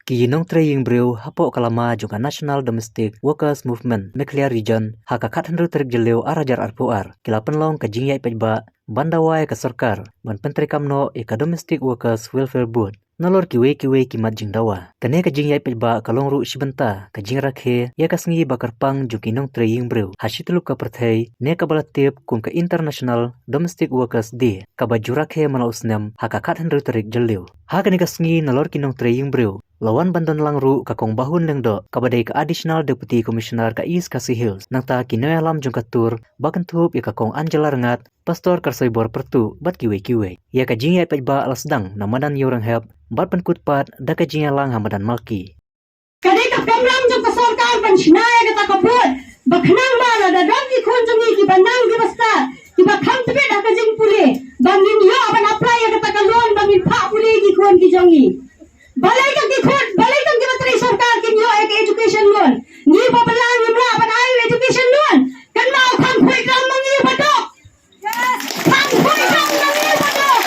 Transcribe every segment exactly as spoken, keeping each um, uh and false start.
Ki nongtrei ïing briew hapoh ka lama jong ka National Domestic Workers Movement Meghalaya Region ha ka khathynriew tarik Jylliew ar hajar arphew ar ki la pynlong ka jingïaid paidbah ban dawa ïa ka sorkar ban pyntreikam noh ïa ka Domestic Workers Welfare Board nalor kiwei kiwei ki mat jingdawa. Kane ka jingïaid paidbah ka long ruh shi bynta ka jingrakhe ïa ka sngi ba kyrpang jong ki nongtrei ïing briew ha shi tyllup ka pyrthei ne kaba la tip kum ka International Domestic Workers Day, kaba ju rakhe man la u snem ha ka khathynriew tarik Jylliew. Ha kane ka sngi nalor ki nongtrei ïing briew la wan ban don lang ruh ka Kong Bahun Lyngdoh kaba dei ka Additional Deputy Commissioner ka East Khasi Hills, nangta ki nongïalam jong ka tur ba kynthup ïa ka Kong Angela Rngat, Pastor Karsoibor Pyrtuh bad kiwei kiwei. Ïa ka jingïaid paidbah la sdang na madan Ïewrynghep bad pynkut pat da ka jingïalang ha madan Malki. Ka dei ka kamram jong ka sorkar ban shna ïa kata ka board ba khnang ba lada don ki khun jong ngi kiba nang kiba stad kiba kham tbit ha ka jingpule ba ngin ïoh ban apply ïa kata ka loan ba ngin phah pule ki khun ki jong ngi. Balei tang ki khun, balei tang kiba trei sorkar kin ïoh ïa ka education loan? Ngi ba bylla ngim lah ban ai education loan. Kynmaw, kham khuid ram ma ngi ba duk. Kham khuid ram ma ngi ba duk.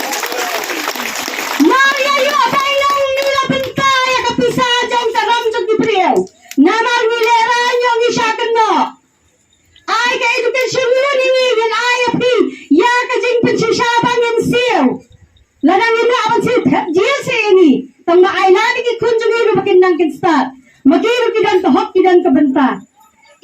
Mar ïa ïoh bai long ngi la bynta ïa ka pisa jong ka ram jong ki briew. Namar ngi lehraiñ ïoh ngi shah kynnoh. Ai ka education loan ïa ngi, ngin ai ïa phi ïa ka jingpynshisha ba ngin siew. Lada ngim lah ban siew, thep jail seh ïa ngi. Tang ba ai lad ïa ki khun jong ngi ruh ba kin nang kin stad. Ma ki ruh ki don ka hok, ki don ka bynta.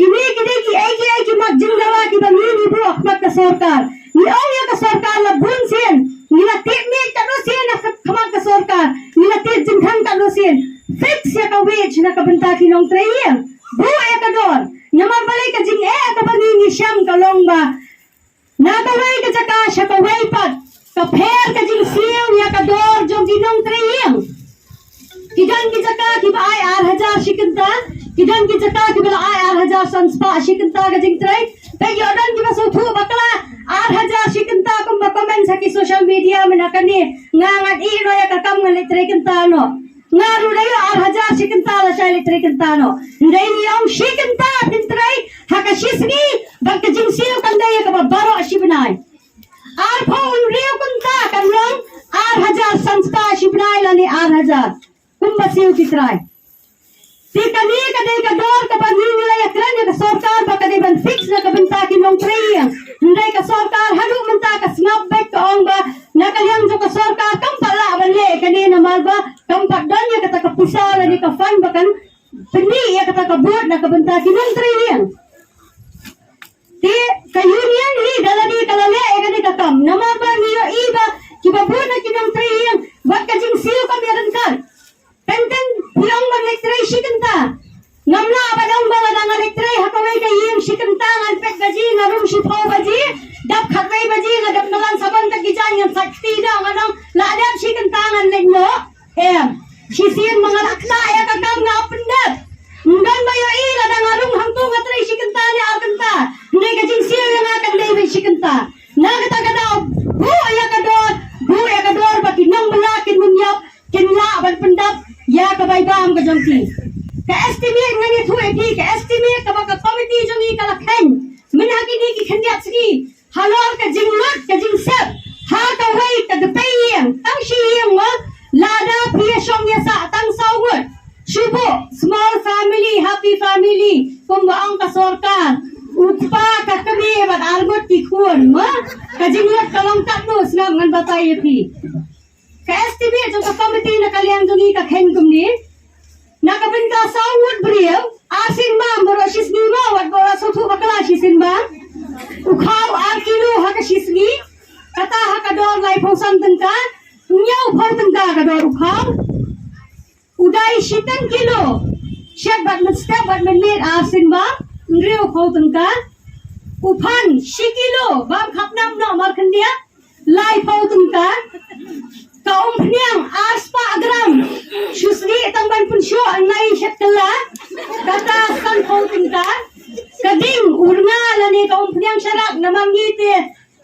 Kine ki dei kiei kiei ki mat jingdawa kiba ngi ngi buh ha khmat ka sorkar. Ngi ong ïa ka sorkar la bun sien, ngi la tied miej katno sien ha khmat ka sorkar, ngi la tied jingkhang katno sien. Fix ïa ka wage na ka bynta ki nongtrei ïing. Buh ïa ka dor. Namar balei ka jingeh kaba ngi ngi shem ka long ba na kawei ka jaka sha kawei pat ka pher ka jingsiew ïa ka dor jong ki nongtrei ïing. Ki don ki jaka kiba ai ar hajar shi kynta, ki don ki jaka kiba la ai ar hajar san spah shi kynta ka jingtrei. Te ïoh don kiba sngewthuh bakla, ar hajar shi kynta kumba comment ha ki social media mynta kane, nga ngan ïeh noh ïa ka kam, ngan leit trei kynta noh. Nga ruh da ïoh ar hajar shi kynta, lashai leit trei kynta noh. Hynrei ngi ong shi kynta phin trei ha ka shi sngi bad ka jingsiew kan dei ïa kaba baroh shi bnai. Arphew hynriew kynta kan long ar hajar san spah shi bnai lane ar hajar kumba siew ki trai. Te kane ka dei ka dor kaba ngi ngi la ïakren ïa ka sorkar ba ka dei ban fix na ka bynta ki nongtrei ïing. Hynrei ka sorkar haduh mynta ka sngap beit, ka ong ba na ka liang jong ka sorkar kam pat lah ban leh kane namar ba kam pat don ïa kata ka pisa lane ka fund ba kan pyni ïa kata ka board na ka bynta ki nongtrei ïing. Te ka union hi da lade ka la leh ïa kane ka kam namar ba ngi ïohi ba kiba bun na ki nongtrei ïing bad ka jingsiew kam ïaryngkat. Teng teng phi ong ban leit trei shi kynta. Ngam lah ban ong ba lada nga leit trei ha kawei ka ïing shi kynta ngan peit baji, nga rung shiphew baji, dap khatwei baji nga dap malan, sabon ta ki jaiñ ngan sait kti da, ngan ong la dep shi kynta ngan leit noh. Em, shisien ma nga la kynnoh ïa ka kam nga pyndep. Ym don ba ïohi lada nga rung hangto nga trei shi kynta ne ar kynta. Hynrei ka jingsiew ïa nga kan dei beit shi kynta. Na kata ka daw, buh ïa ka dor, buh ïa ka dor ba ki nongbylla kin ym ïap, kin lah ban pyndap ïa ka bai bam ka jong ki. Ka estimate ngan ïathuh ïa phi, ka estimate kaba ka komiti jong ngi ka la kheiñ mynha kine ki khyndiat sngi halor ka jinglut ka jingsep ha kawei ka dpei ïing, tang shi ïing mo, lada phi ïashong ïasah tang saw ngut. Shu buh small family, happy family kumba ong ka sorkar. U kpa, ka kmie bad ar ngut ki khun mo. Ka jinglut ka long katno, sngap ngan batai ïa phi. Ka estimate jong ka komiti na ka liang jong ngi ka kheiñ kumne. Na ka bynta saw ngut briew, ar sien bam baroh shi sngi mo, wat baroh sawthuh bakla shi sien bam. U khaw ar kilo ha ka shi sngi. Kata ha ka dor laiphew san tyngka. Hynñiewphew tyngka ka dor u khaw. U dai shiteng kilo, shet bad mynstep bad mynmiet, ar sien bam, hynriewphew tyngka. U phan shi kilo, bam khapnam noh markhyndiat, laiphew tyngka. Ka umphniang ar spah gram, shu sdieh tang ban pynshoh, nai shet kylla, kata sanphew tyngka. Ka ding, u rnga lane ka umphniang sharak, namar ngi te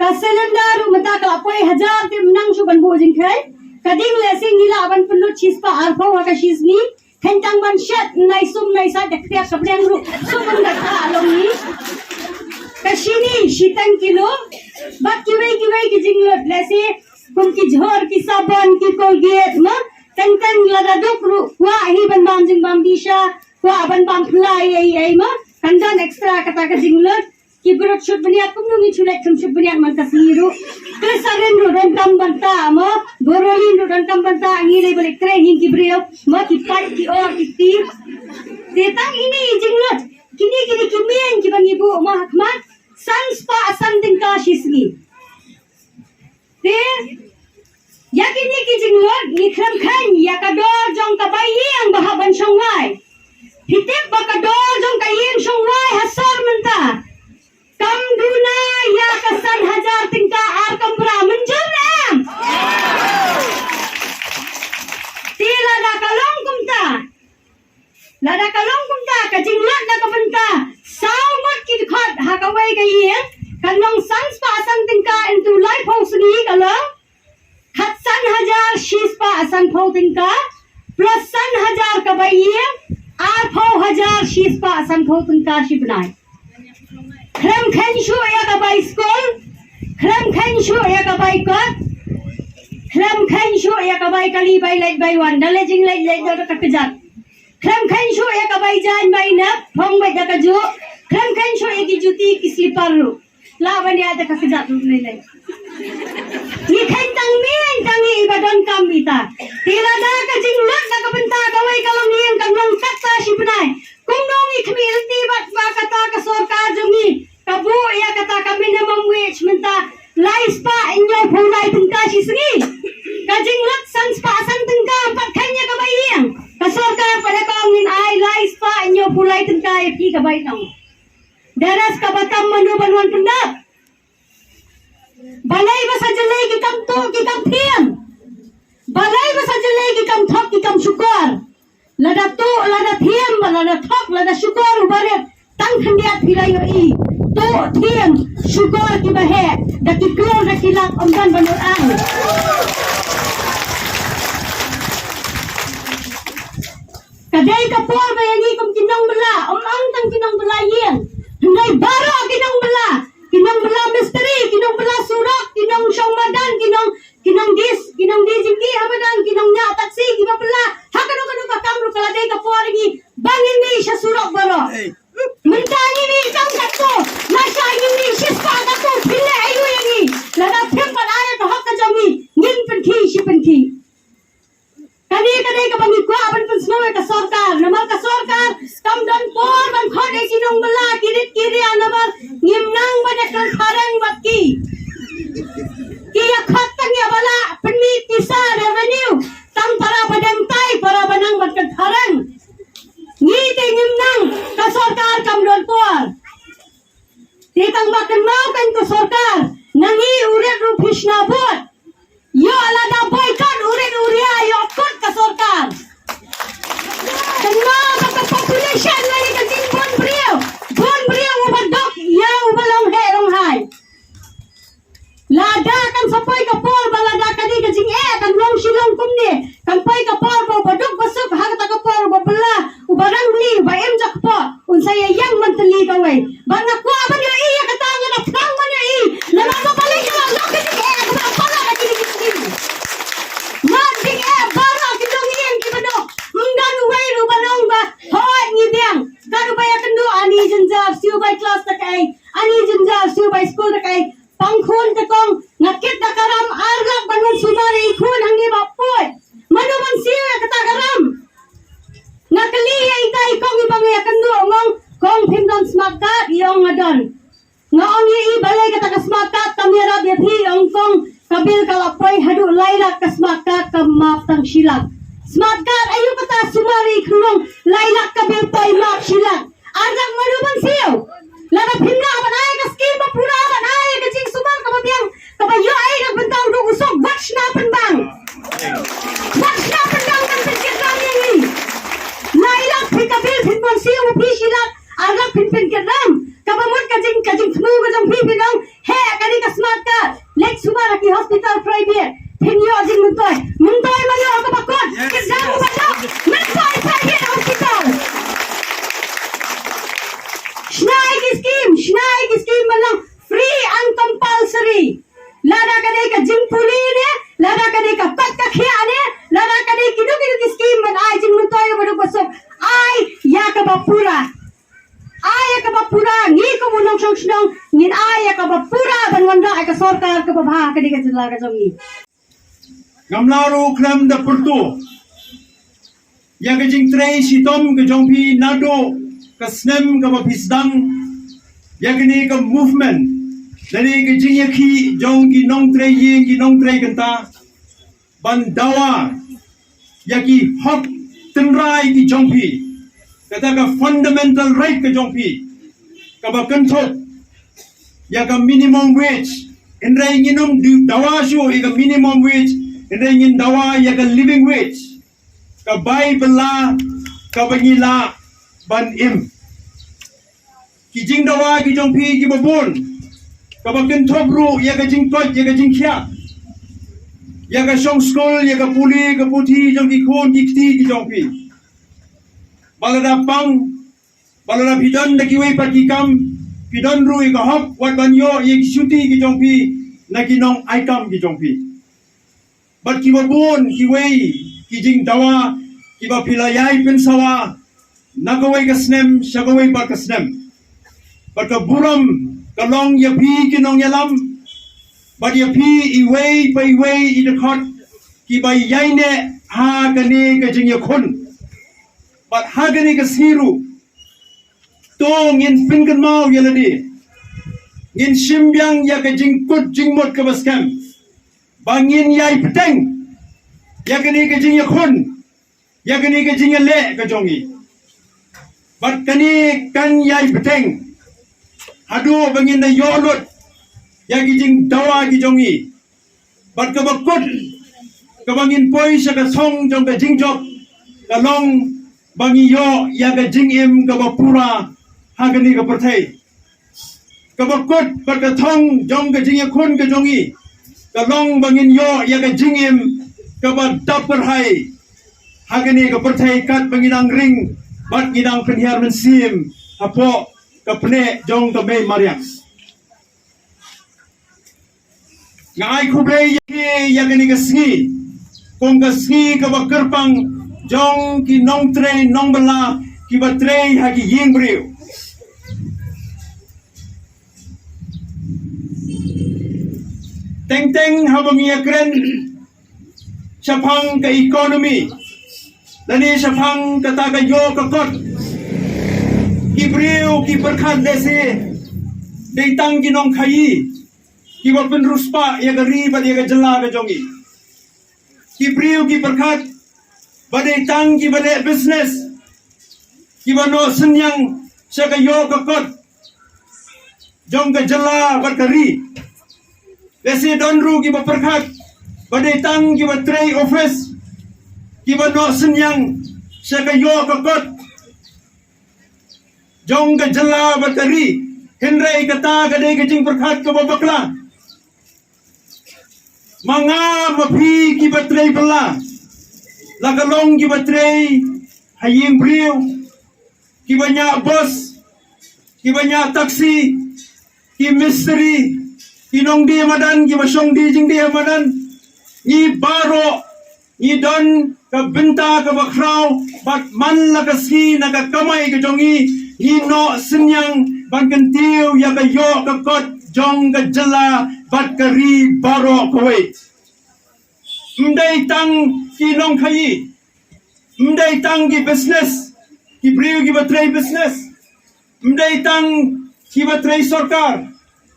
ka cylinder ruh mynta ka la poi hajar, te mynta shu ban buh jingkheiñ. Ka ding lehse ngi lah ban pynlut shispah arphew ha ka shi sngi. Kheiñ tang ban shet, nai sum nai sait da khriat ka bneng ruh sum ban da kha long ngi. Ka shini shiteng kilo. Bad kiwei kiwei ki jinglut lehse kum ki jhur, ki sabon, ki Colgate mo. Teng teng lada duk ruh kwah hi ban bam jingbam visa, kwah ban bam pla ei ei mo. Kan don extra kata ka jinglut. Ki briew shu bniat kumno ngi shu leit kum shu bniat man ka sngi ruh. Kris Arin ruh donkam bynta mo. Borolin ruh donkam bynta, ngi lei ba leit trei hi ki briew mo, ki pait ki or ki kti. Te tang ine i jinglut. Kine kine ki miain kiba ngi buh mo ha khmat. San spah san tyngka shi sngi. Te ïa kine ki jinglut ngi khlem kheiñ ïa ka dor jong ka bai ïing ba hap ban shong wai. Phi tip ba ka dor jong ka ïing shong wai ha sor mynta kam duna ïa ka san hajar tyngka ar kamra, mynjur ne em? Te lada ka long kumta, lada ka long kumta, ka jinglut na ka bynta saw ngut ki dkhot ha kawei ka ïing, kan long san spah san tyngka into laiphew sngi, ka long khatsan hajar shispah sanphew tyngka, plus san hajar ka bai ïing, arphew hajar shispah sanphew tyngka shi bnai. Khlem kheiñ shuh ïa ka bai skul, khlem kheiñ shuh ïa ka bai kot, khlem kheiñ shuh ïa ka bai kali, bai leit bai wan, da leit jingleit leit da ka kjat. Khlem kheiñ shuh ïa ka bai jaiñ bai nep, phong beit da ka juh. Khlem kheiñ shuh ïa ki juti ki slipar ruh. Lah ban ïa da ka kjat ruh lei lei. Ngi kheiñ tang miain tang ïa i ba donkam ita. Te lada ka jinglut na ka bynta kawei ka longïing kan long kata shi bnai, kumno ngi khmih lynti bad ba kata ka sorkar jong ngi ka buh ïa kata ka minimum wage mynta lai spah hynñiewphew lai tyngka shi sngi? Ka jinglut san spah san tyngka, ym pat kheiñ ïa ka bai ïing, ka sorkar pat ka ong ngin ai lai spah hynñiewphew lai tyngka ïa phi ka bai nong. Dara kaba tam mano ban wan pyndap. Balei ba sa jyllei ki kam tuh ki kam thiam? Balei ba sa jyllei ki kam thok ki kam shukor? Lada tuh, lada thiam, ba lada thok, lada shukor u barit, tang khyndiat phi la ïohi. Tuh, thiam, shukor kiba heh da ki klur da ki lak, ym don ba nud ang. Ka dei ka por ba ïa ngi kum ki nongbylla, ym ong tang ki nongbylla ïing, hynrei baroh ki nongbylla, ki nongbylla mistri, ki nongbylla surok, ki nongshong madan, ki nong, ki nongdie, ki nongdie jingdie ha madan, ki nongñiah taksi, kiba bylla ha kano kano ka kam ruh, ka la dei ka por ïa ngi ba ngin mih sha surok baroh. Mynta ngi mih tang katto, lashai ngin mih shispah katto, phin leh aïu ïa ngi? Lada phim pat ai ïa ka hok ka jong ngi, ngin pynkhih shi pynkhih. Kane ka dei kaba ngi kwah ban pynsngew ïa ka sorkar, namar ka sorkar kam don por ban khot ïa ki nongbylla ki rit ki riang, namar ngim nang ban ïa kren phareng bad ki. Ki ïa khot tang ïa ba lah pynmih pisa revenue, tang para ba dang tai, para ba nang ban kren phareng. Ngi te ngim nang, ka sorkar kam don por. Te tang ba kynmaw kan ka sorkar, na ngi u rit ruh phi shna vote. Ïoh lada boycott u rit u ria, ïoh kut ka sorkar. Kynmaw ba ka population lane ka jingbun briew, bun briew uba duk ïa uba long heh long hai. Lada kan sa poi ka por ba lada kane ka jingeh kan long shilong kumne, kan poi ka por ba uba duk ba suk ha kata ka por uba bylla, uba rangli, uba im jakpoh, un sa ïa ïeng ban tylli kawei. Bad nga kwah ban ïohi ïa kata, nga da thrang ban ïohi. Namar ba balei ka la long ka jingeh kaba palat ha kine ki sngi. Mat jingeh baroh ki nongïing kiba duk. Ym don uwei ruh ba ong ba hooid ngi biang. Ka ruh ba ïakynduh ani jynjar siew bai klas da kaei, ani jynjar siew bai skul da kaei. Pang khun te kong, nga kit da ka ram ar lak ban wan sumar ïa i khun hangne ba poi. Mano ban siew ïa kata ka ram? Nga kylli ïa ita i kong iba nga ïakynduh, nga ong, "Kong, phim don smart card?" I ong, "Nga don." Nga ong ïa i, "Balei kata ka smart card kam ïarap ïa phi?" I ong, "Kong, ka bill ka la poi haduh lai lak, ka smart card ka map tang shi lak." Smart card aïu kata, sumar ïa i khunlung, lai lak ka bill poi map shi lak. Ar lak mano ban siew? Lada phim lah ban ai ka skim ba pura, ban ai ka jingsumar kaba biang, kaba ïoh ai na ka bynta u duk u suk, wat shna pynbang. Wat shna pynbang, kan pynkit ram ïa ngi. Lai lak phi ka bill, phin pon siew phi shi lak, ar lak phin pynkit ram. Kaba mut ka jing, ka jingthmu ka jong phi, phi ong, "Heh, kane ka smart card, leit sumar ha ki hospital private, phin ïoh jingmyntoi." Myntoi mano kaba kut? Yes, kit ram, yes. Uba duk, myntoi private hospital. Shna ïa ki skim, shna ïa ki skim ban long free and compulsory. Lada ka dei ka jingpule ne, lada ka dei ka kot ka khiah ne, lada ka dei kino Pura. Ai ïa kaba pura, ngi kum u nongshong shnong, ngin ai ïa kaba pura ban wanrah ïa ka sorkar kaba bha ha kane ka jylla ka jong ngi. Ngam lah ruh khlem da pyrto ïa ka jingtrei shitom ka jong phi naduh ka snem kaba phi sdang ïa kane ka movement, lane ka jingïakhih jong ki nongtrei ïing, ki nongtrei kynta, ban dawa ïa ki hok tynrai ki jong phi, kata ka fundamental right ka jong phi, kaba kynthup ïa ka minimum wage. Hynrei ngin ym dawa shuh ïa ka minimum wage, hynrei ngin dawa ïa ka living wage, ka bai bylla kaba ngi lah ban im. Ki jingdawa ki jong phi kiba bun, kaba kynthup ruh ïa ka jingkoit, ïa ka jingkhiah, ïa ka shong skul, ïa ka pule ka puthi jong ki khun ki kti ki jong phi. Ba lada pang, ba lada phi don da kiwei pat ki kam, phi don ruh ïa ka hok wat ban ïoh ïa ki shuti ki jong phi na ki nongai kam ki jong phi. Bad kiba bun kiwei ki jingdawa kiba phi la ïai pynsawa na kawei ka snem sha kawei pat ka snem. Bad ka burom ka long ïa phi ki nongïalam bad ïa phi iwei pa iwei i dkhot kiba ïaineh ha kane ka jingïakhun. Bad ha kane ka sngi ruh, to ngin pynkynmaw ïa lade, ngin shim biang ïa ka jingkut jingmut kaba skhem ba ngin ïai bteng ïa kane ka jingïakhun, ïa kane ka jingïaleh ka jong ngi. Bad kane kan ïai bteng haduh ba ngin da ïoh lut ïa ki jingdawa ki jong ngi. Bad kaba kut, kaba ngin poi sha ka thong jong ka jingjop, ka long ba ngi ïoh ïa ka jingim kaba pura ha kane ka pyrthei. Kaba kut bad ka thong jong ka jingïakhun ka jong ngi, ka long ba ngin ïoh ïa ka jingim kaba dap kyrhai ha kane ka pyrthei, katba ngi dang ring bad ngi dang pynhiar mynsiem hapoh ka pneh jong ka mei mariang. Nga ai khublei ïa phi ïa kane ka sngi kum ka sngi kaba kyrpang jong ki nongtrei nongbylla kiba trei ha ki ïing briew. Teng teng haba ngi ïakren shaphang ka economy lane shaphang kata ka ïoh ka kot, ki briew ki pyrkhat lehse dei tang ki nongkhaïi kiba pynriewspah ïa ka ri bad ïa ka jylla ka jong ngi. Ki briew ki pyrkhat ba dei tang kiba leh business kiba noh synñiang sha ka ïoh ka kot jong ka jylla bad ka ri. Lehse don ruh kiba pyrkhat ba dei tang kiba trei office kiba noh synñiang sha ka ïoh ka kot jong ka jylla bad ka ri. Hynrei kata ka dei ka jingpyrkhat kaba bakla. Ma nga ma phi kiba trei bylla, la ka long kiba trei ha ïing briew, kiba ñiah bus, kiba ñiah taxi, ki mistri, ki nongdie madan, kiba shong die jingdie madan, ngi baroh ngi don ka bynta kaba khraw bad man la ka sngi na ka kamai ka jong ngi, ngi noh synñiang ban kyntiew ïa ka ïoh ka kot jong ka jylla bad ka ri baroh kawei. Ym dei tang ki nongkhaïi, ym dei tang ki business, ki briew kiba trei business, ym dei tang kiba trei sorkar,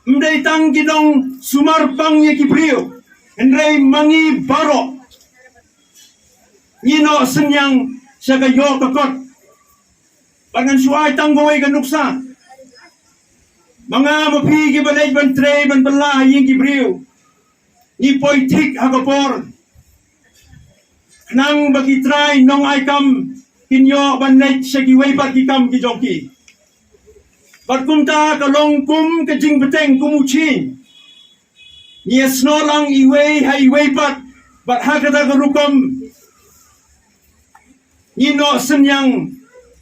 ym dei tang ki nongsumar pang ïa ki briew, hynrei ma ngi baroh ngi noh synñiang sha ka ïoh ka kot. Bad ngan shu ai tang kawei ka nuksa. Ma nga ma phi kiba leit ban trei ban bylla ha ïing ki briew, ngi poi thik ha ka por khnang ba ki trai nongai kam kin ïoh ban leit sha kiwei pat ki kam ki jong ki. Bad kumta ka long kum ka jingbteng kum u ching. Ngi ïasnoh lang iwei ha iwei pat bad ha kata ka rukom ngi noh synñiang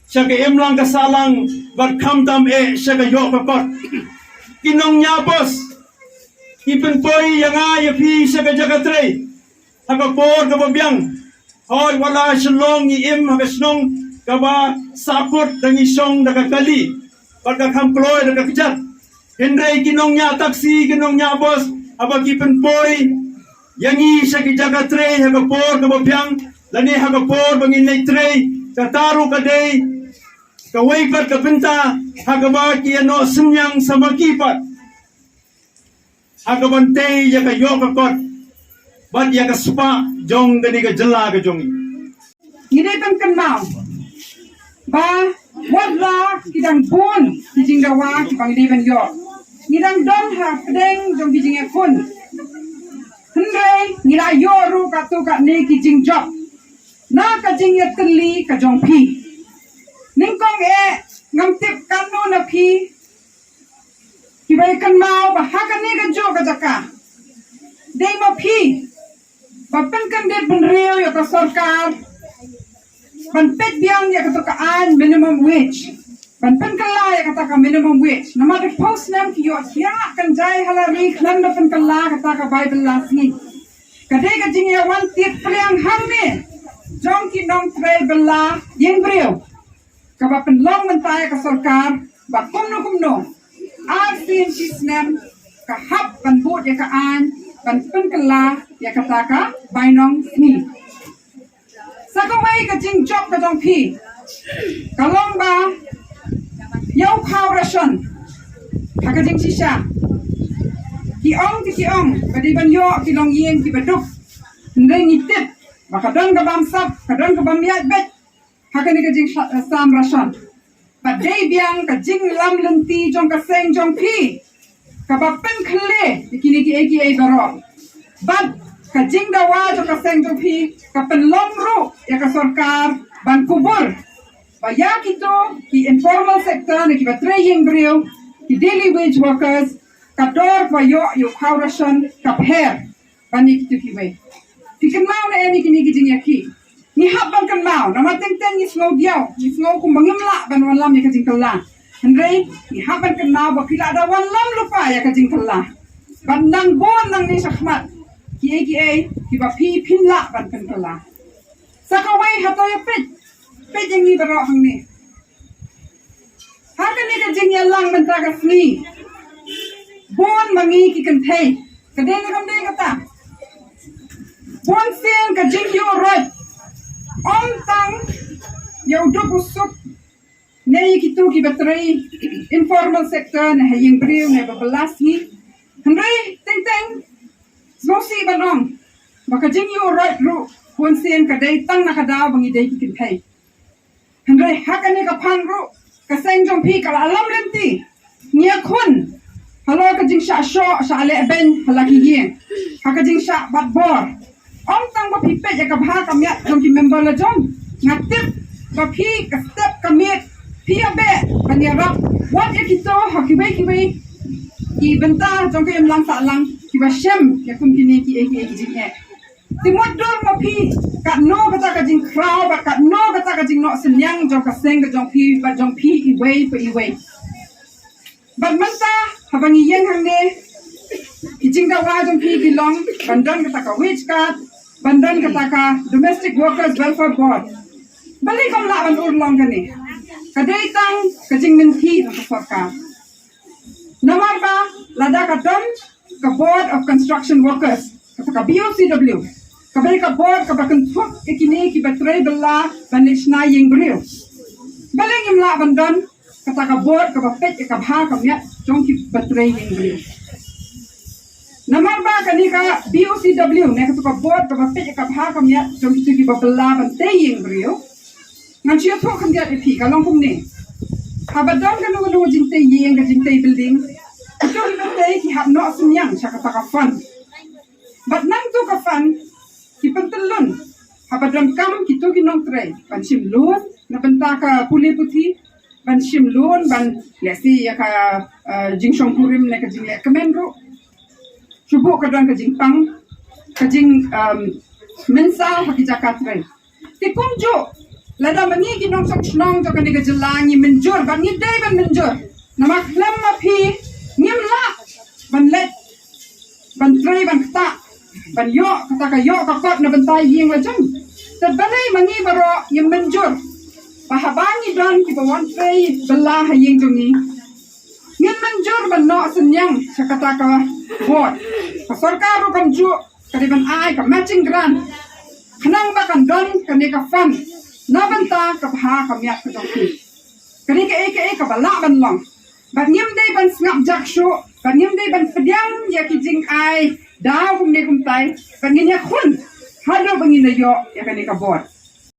sha ka imlang ka sahlang bad khamtam eh sha ka ïoh ka kot. Ki nongñiah bus ki pynpoi ïa nga ïa phi sha ka jaka trei ha ka por kaba biang. Hooid, wat la Shillong ngi im ha ka shnong kaba sahkut da ngi shong da ka kali bad ka kham kloi da ka kjat. Hynrei ki nongñiah taxi, ki nongñiah bus, haba ki pynpoi ïa ngi sha ki jaka trei ha ka por kaba biang lane ha ka por ba ngin leit trei, kata ruh ka dei kawei pat ka bynta ha kaba ki ïa noh synñiang sa ma ki pat ha kaban tei ïa ka ïoh ka kot bad ïa ka spah jong kane ka jylla ka jong ngi. Ngi dei ban kynmaw ba wat la ki dang bun ki jingdawa kiba ngi dei ban ïoh, ngi dang don ha pdeng jong ki jingïakhun. Hynrei ngi la ïoh ruh katto katne ki jingjop na ka jingïatylli ka jong phi. Nyngkong eh, ngam tip katno na phi kiba ïa kynmaw ba ha kane kajuh ka jaka dei ma phi ba pynkyndit bynriew ïa ka sorkar ban peit biang ïa kata ka aiñ minimum wage, ban pynkylla ïa kata ka minimum wage. Namar da phew snem ki ïohthiah kynjai ha la ri khlem da pynkylla kata ka bai bylla sngi. Ka dei ka jingïawan tied pliang hangne jong ki nongtrei bylla ïing briew kaba pynlong mynta ïa ka sorkar ba kumno kumno ar sien shi snem ka hap ban bud ïa ka aiñ ban pynkylla ïa kata ka bainong sngi. Sa kawei ka jingjop ka jong phi ka long ba ïa u khaw ration ha ka jingshisha ki ong ki, ki ong ba dei ban ïoh ki longïing kiba duk. Hynrei ngi tip ba ka don ka bamsap, ka don ka bym ïaid beit ha kane ka jingsam ration. Ba dei biang ka jinglam lynti jong ka seng jong phi kaba pynkylla ïa kine kiei kiei baroh. Bad ka jingdawa jong ka seng jong phi ka pynlong ruh ïa ka sorkar ban kubur ba ïa kito ki informal sector ne kiba trei ïing briew, ki daily wage workers, ka dor ba ïoh ïa u khaw ration ka pher ban ïa kito kiwei. Phi kynmaw ne em ïa kine ki jingïakhih? Ngi hap ban kynmaw, namar teng teng ngi sngew diaw, ngi sngew kumba ngim lah ban wanlam ïa ka jingkylla. Hynrei ngi hap ban kynmaw ba phi la da wanlam lypa ïa ka jingkylla. Bad nang bun nangne shakhmat kiei kiei kiba phi phin lah ban pynkylla. Sa kawei, hato ïa peit, peit ïa ngi baroh hangne ha kane ka jingïalang mynta ka sngi. Bun ma ngi ki kynthei, ka dei ne kam dei kata? Bun sien ka jingïoh roit, ym tang ïa u duk u suk ne ïa kito kiba trei informal sector ne ha ïing briew ne ba bylla sngi. Hynrei teng teng sngewsih ban ong ba ka jingïoh roit ruh bun sien ka dei tang na ka daw ba ngi dei ki kynthei. Hynrei ha kane ka phan ruh ka seng jong phi ka la lam lynti. Ngi ïakhun halor ka jingshah shoh shah leh beiñ ha la ki ïing, ha ka jingshah bat bor. Ym tang ba phi peit ïa ka bha ka miat jong ki member la jong, nga tip ba phi ka step ka miet phi ïa beh ban ïarap wat ïa kito ha kiwei kiwei ki bynta jong ka imlang sahlang kiba shem ïa kum kine kiei kiei ki jingeh. Te mut dur ma phi katno kata ka jingkhraw bad katno kata ka jingnoh synñiang jong ka seng ka jong phi bad jong phi iwei pa iwei. Bad mynta haba ngi ïeng hangne, ki jingdawa jong phi ki long ban don kata ka wage card, ban don kata ka Domestic Workers Welfare Board. Balei kam lah ban urlong kane? Ka dei tang ka jingmynthi jong ka sorkar. Namar ba lada ka don ka Board of Construction Workers, kata ka B O C W, kaba dei ka board kaba kynthup ïa kine kiba trei bylla ban leit shna ïing briew, balei ngim lah ban don kata ka board kaba peit ïa ka bha ka miat jong kiba trei ïing briew? Namar ba kane ka B O C W ne kata ka board kaba peit ïa ka bha ka miat jong kito kiba bylla ban tei ïing briew, ngan shu ïathuh khyndiat ïa phi, ka long kumne. Haba don kano kano jingtei ïing, ka jingtei building, kito kiba tei ki hap noh synñiang sha kata ka fund. Bad nangto ka fund ki pyntyllun haba donkam kito ki nongtrei ban shim loan na bynta ka pule puthi, ban shim loan ban lehse ïa ka, eh, jingshongkurim ne ka jingleh kmen ruh. Shu buh ka don ka jingpang, ka jing, um, mynsaw ha ki jaka trei. Te kumjuh lada ma ngi ki nongshong shnong jong kane ka jylla ngi mynjur, bad ngi dei ban mynjur, namar khlem ma phi ngim lah ban leit ban trei ban ktah ban ïoh kata ka ïoh ka kot na bynta ïing la jong. Te balei ma ngi baroh ngim mynjur ba haba ngi don kiba wan trei bylla ha ïing jong ngi, ngin mynjur ban noh synñiang sha kata ka board. Ka sorkar ruh kumjuh ka dei ban ai ka matching grant khnang ba kan don kane ka fund na bynta ka bha ka miat ka jong phi. Ka dei kaei kaei kaba lah ban long. Bad ngim dei ban sngap jak shuh, bad ngim dei ban pdiang ïa ki jingai daw kumne kumtai, bad ngin ïakhun haduh ba ngin da ïoh ïa kane ka board.